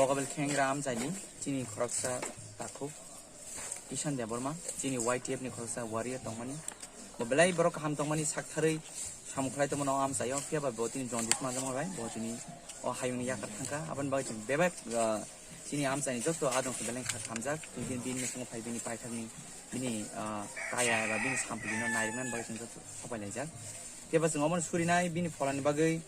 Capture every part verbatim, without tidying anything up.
Bokabel khengra amchaini chini khoroksa takhuk Ishan Debbarma, chini Y T F ni khoroksa warrior tongmani. Bo belai borok kaham tongmani, saktharwi samung khlai tongmano amchaio, phiya ba bo tini jaundice manjakma bai bo tini o hayungni yakar thangkha. Aboni bagwi chwng bebak, ah, chini amchaini joto adong belai kha khamjak, tini bini nukhungo phai bini paithakni bini, ah, kaya eba bini sampilino nairwknani bagwi chwng joto sopai laijak. Phiya ba chwng omono surinai bini pholani bagwi,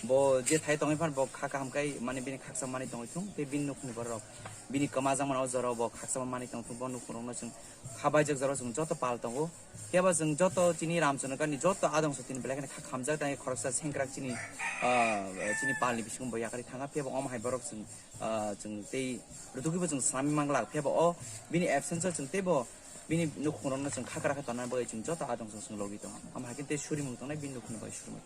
bo je thai tongwi phano bo kha kaham khai mani bini khaksa manwi tongwi thung, tei bini nukhungni borok bini kwmajak mano o jorao bo khaksa manwi tong thung, bo nukhungrokno chwng kha baijak jorao chwng joto pal tongo. Phiya ba chwng joto chini Ramchandragani joto adong so tini belai kheno kha khamjak, tei khoroksa sengkrak chini, ah, chini palni bisingo bo yakarwi thanga, phiya ba omo hai borok chwng, ah, chwng tei rutukibo chwng sami manglak, phiya ba o bini absence o chwng teibo bini nukhungrokno chwng kha kwrak khe tonna bagwi chwng joto adong so chwng logi tongo. Omo hai khe tei surimung tongnai bini nukhungni bagwi surimung.